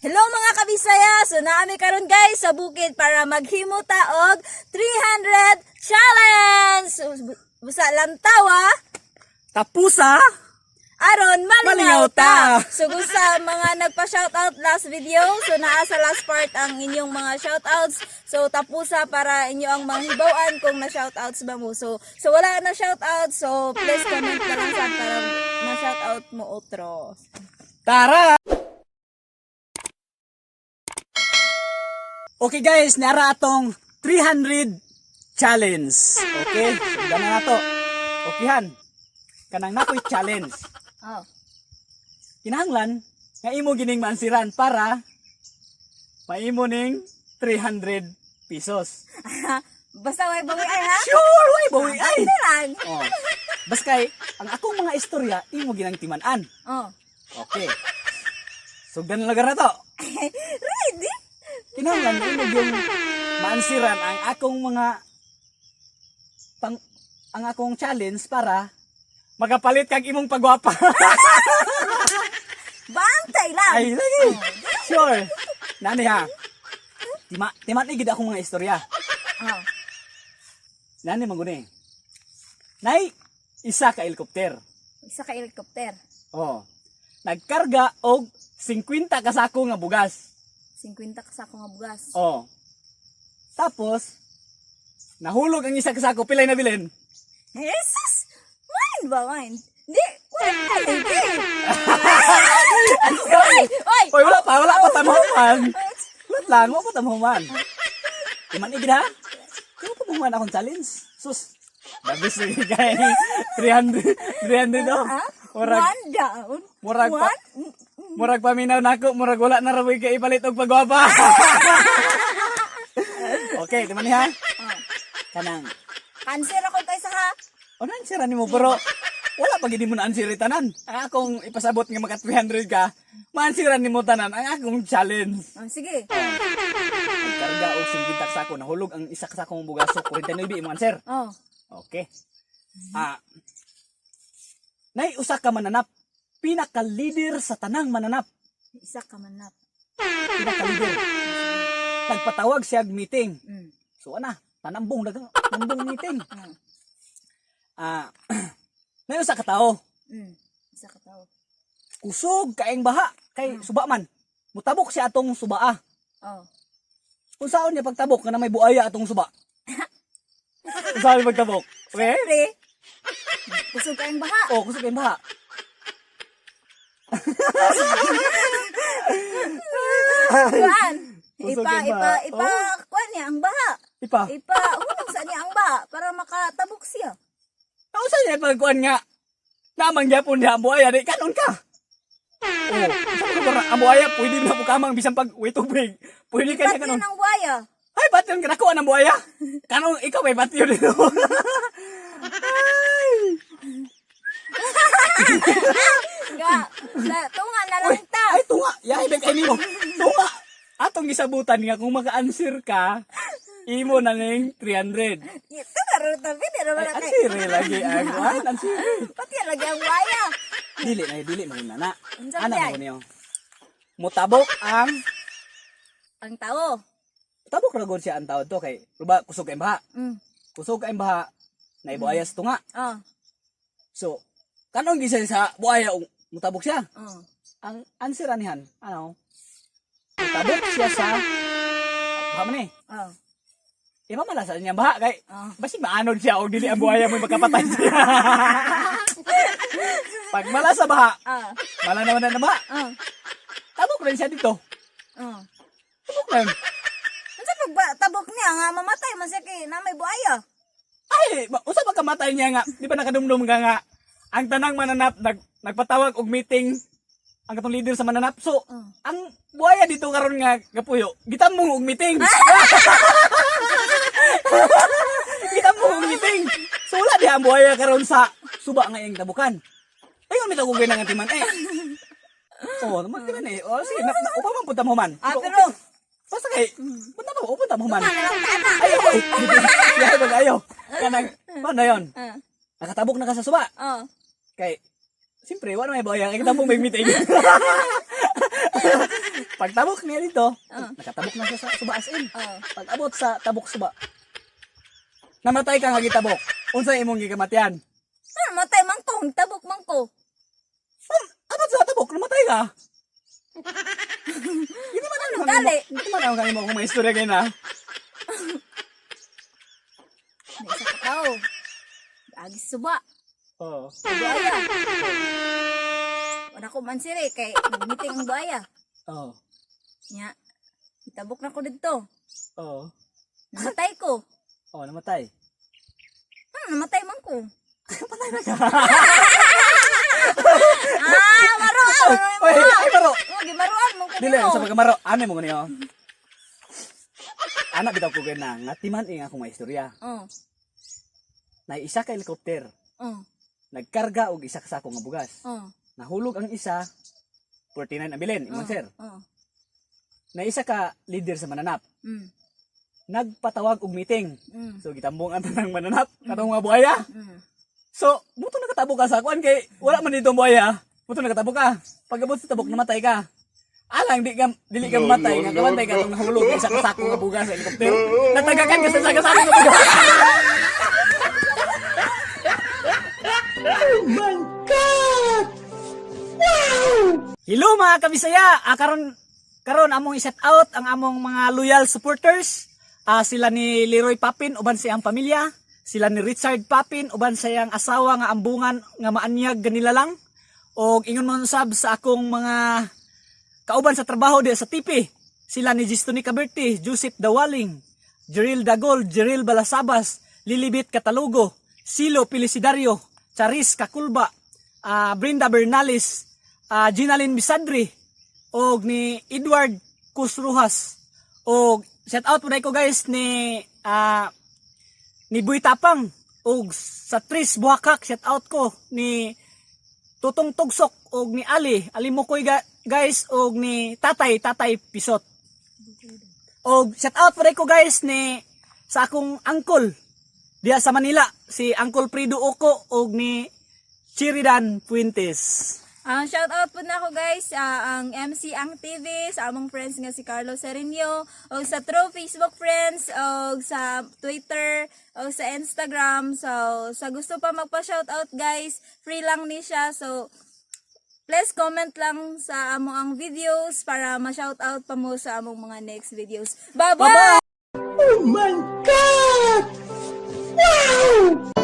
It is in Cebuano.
Hello, mga kabisaya! So naami karon, guys, sa bukid para maghimo ta og 300 challenge. So, busa lantaw ah. Tapusa! Aron malingaw Malingaw ta. ta. So kung sa mga nagpa-shoutout last video, so naa sa last part ang inyong mga shoutouts. So tapusa para inyo ang mga hibaw-an kung na shoutouts ba mo. So wala na shoutout, so please comment na lang sa para na shoutout mo otro. Tara! Okay guys, nara atong 300 challenge. Okay, so gana na to. Okay han. Kanang nakoy challenge. Oh. Kinahanglan nga imo gining maansiran para maimo ning 300 pesos. Basta way bawi ay ha. Sure, way bawi ay. Lang. Oh. Bas kay ang akong mga istorya imo ginang timan-an. Oh. Okay. Sugdan na lugar na to. Ready? Kinahanglan imo yung maansiran ang akong mga pang ang akong challenge para makapalit kag imong pagwapa. Bantay lang. Ay lagi. Sure. Nani ha. Tima tima ni gid akong mga istorya. Oh. Nani man guni. Nay isa ka helicopter. Isa ka helicopter. Oh. Nagkarga og 50 ka sako nga bugas. 50 ka sako nga bugas. Oh. Tapos nahulog ang isa ka sako, pilay na bilin? Jesus! Mine ba, mine? Di, wala lagi. Oy! Oy! Oy, wala pa tamuhan. Wala lang, wala pa tamuhan. Iman igid ha? Kaya pa muhuman akong challenge. Sus. Dabis ni kay 300, 300 oh. Ha? Murag, One down. murag pa, One? murag paminaw nako, murag wala na ra kay ipalit og pagwapa. Okay, timan ni ha. Oh. Kanang Cancer ako kaysa ha. Ano ang sira nimo, pero wala pa gid mo na answer tanan. Ang akong ipasabot nga maka 300 ka, maansiran nimo tanan ang akong challenge. Oh, sige. Nagkarga og 50 ka sako, nahulog ang isa ka sakong bugas, so 49 imong answer. Oh. Okay. Ah. Nay usa ka mananap, pinaka-leader sa tanang mananap, Isa ka manap. pinaka-leader. Nagpatawag siya og meeting. So ana, tanambong dagang nambong meeting. Ah, nay usa ka tawo, Isa ka tao. Kusog kaing baha kay suba man. Mutabok siya atong subaa. Oh. Unsaon niya pagtabok nga na may buaya atong suba? Unsaon niya pagtabok? Okay? Pre. Kusog kayong baha. Oh, kusog kaing baha. Kuan. Kusog Ipa, kayong ipa, baha. ipa, Oh. kuan niya ang baha. Ipa. Ipa, hulog sa niya ang baha para makatabok siya. Unsa niya pagkuan nga? Namang gyapon diha ang buaya di kanon ka. Oh, unsa man ka ang buaya pwede na po kamang bisan pag uwi tubig. Pwede ka niya Pati kanon. ng buhaya. Ay, patyon ka nakuha ng buaya. Kanon ikaw may patyon dito. Ay. Ga, sa tunga na lang Uy, ta. ay tunga. Yahay bek ay nimo. Tunga. Atong gisabutan nga kung maka-answer ka, imo na ning 300. Ito karon tabi di ra Ay, kay. answer lagi ang kuan, answer. Pati lagi ang waya. Dili na dili mo na na. Unsa Ana di ay? mo niyo. Mutabok ang Ang tao. Tabok ra gud siya ang tao to kay ruba kusog kay baha. Kusog kay baha na ibuaya sa tunga. Oh. So, kanong gisan sa buaya ug mutabok siya. Oh. Ang answer anihan, ano? Mutabok siya sa baha man eh. Oh. Iba malasa niya baha kay Oh. basig maanod siya og dili ang buaya mo makapatay siya. Pag mala sa baha, Oh. mala naman na baha. Oh. Tabok rin siya dito. Oh. Tabok na yun. Unsa pag tabok niya nga mamatay man siya kay na may buaya. Ay, usa pa kamatay niya nga, di ba nakadumdum ka nga, ang tanang mananap, nagpatawag og meeting, ang katong leader sa mananap. So, ang buaya dito karon nga gapuyo, gitamong og meeting. Gitamong og meeting. So, wala diha ang buaya karon sa suba nga iyang tabukan. Ayun, may tagugay na nga timan eh. Oh, magtiman eh. Oh, sige, na, upa man punta mo man. Ah, pero Basta kay, punta mo, upunta mo man. na lang ta na. Ayaw, ay. Ayaw, pag ayaw. Kanang, paano yun? Ah. Nakatabok na ka sa suba. Oh. Kay, siyempre, wala may buaya. Kay kitang may meeting. Pagtabok niya dito, nakatabok na siya sa suba as in. Pag abot sa tabok suba, namatay ka nga gitabok. Unsa imong gikamatian? Ano, matay man ko, tabok man ko. Ma'am, abot sa tabok, namatay ka. Hindi man ano Dali. Hindi man ako kanimo kung may istorya kayo na. May isa ka tao. Agis suba. Oo. Buaya. Wala ko man siri kay nag-meeting ang buaya. Oo. Nya. Itabok na ko didto. Oo. Namatay ko. Oo, namatay. Ano, namatay man ko. Patay na ka. Ah, maroan. Oy, ay maro. Oh, gimaruan mo ko Dili nimo. sa pagkamaro, ano mo niyo? Anak bitaw ko na nga timan eh akong may istorya. Oh. Na isa ka helicopter, nagkarga og isa ka sako nga bugas. Nahulog ang isa, 49 ang bilin, ingon sir. Na isa ka leader sa mananap, nagpatawag og meeting. So gitambong ang tanang mananap, katong mga buhaya. So, buto nakatabo ka sa kuan kay wala man dito ang buhaya. Buto nakatabo ka. Pag-abot sa tabok namatay ka. Alang di ka dili ka matay nga kamantay ka tong nahulog isa ka sako nga bugas sa helicopter. Natagakan ka sa isa ka sako nga bugas. Hello mga kabisaya. Karon karon among i-set out ang among mga loyal supporters. Sila ni Leroy Papin uban sa iyang pamilya, sila ni Richard Papin uban sa iyang asawa nga ambungan nga maanyag ganila lang. Og ingon man usab sa akong mga kauban sa trabaho di sa TP. Sila ni Gistoni Caberti, Joseph Dawaling, Jeril Dagol, Jeril Balasabas, Lilibit Catalugo, Silo Pilisidario, Charis Kakulba, Brenda Bernales, Ginalyn Bisadri, og ni Edward Kusruhas. Og shout out po ko guys ni Boy Tapang og sa Tris Buhakak, shout out ko ni Tutong Tugsok og ni Ali, Ali Mukoy guys og ni Tatay, Tatay Pisot. Og shout out po ko guys ni sa akong uncle diya sa Manila, si Uncle Prido Oco og ni Chiridan Fuentes. Ang shout out po na ako guys, ang MC Ang TV, sa among friends nga si Carlos Serenio, o sa true Facebook friends, o sa Twitter, o sa Instagram. So, sa gusto pa magpa-shout out guys, free lang ni siya. So, please comment lang sa among ang videos para ma-shout out pa mo sa among mga next videos. Bye-bye! Bye-bye! Oh my God! Wow!